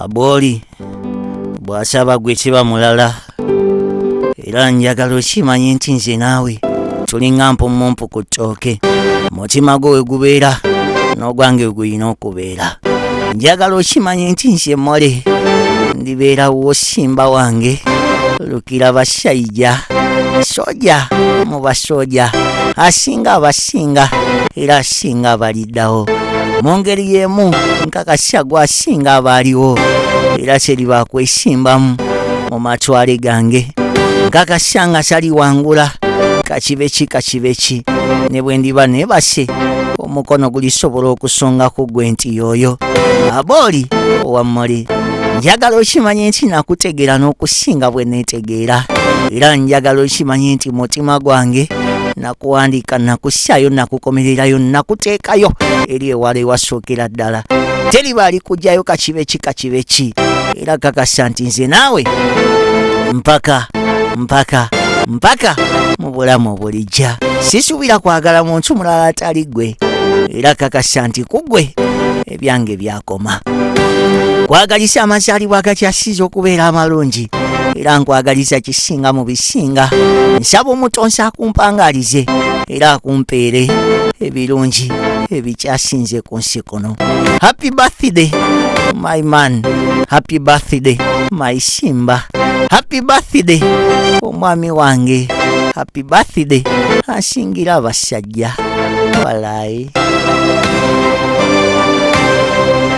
Abooli bw'asaba gwe kiba mulala, era njagala okimanye nti nze naawe tulinga mpumumpu ku ttooke. Mutima gwo we gubeera n'ogwange we gulina okubeera. Njagala okimanye nti nze Mole ndibeera wo, simba wange, lukira bashaija, soja mu basoja, asinga abasinga era asinga abaliddawo. Mu ngeri y'emu nkakasa gwasinga abaaliwo, era seriba kwesimbamu mu matwale gange. Nkakasa nga saliwangula, kakibe ki kakibe ki, ne bwe ndiba neebase omukono gulisobola okusonga ku gwe nti y'oyo Abooli owa Mole. Njagala okimanye nti nakutegeera n'okusinga bwe neetegeera, era njagala okimanye nti mutima gwange nakuwandiika, nakussaayo, nakukomererayo, nakuteekayo eri ewala ewasookera ddala. Teriba alikugyayo, kakibe ki kakibe ki. Era kakasa nti nze naawe mpaka mpaka mpaka mu bulamu obulijja. Sisuubira kwagala muntu mulala atali ggwe, era kakasa nti ku ggwe ebyange byakoma. Kwagalisa amazaalibwa agakyasiza okubeera amalungi, era nkwagaliza kisinga mu bisinga. Nsaba Omutonsi akumpangaalize era akumpeere ebirungi ebikyasinze ku nsi kuno. Happy birthday, my man. Happy birthday, my simba. Happy birthday, omwami wange. Happy birthday, asingira abasajja walayi.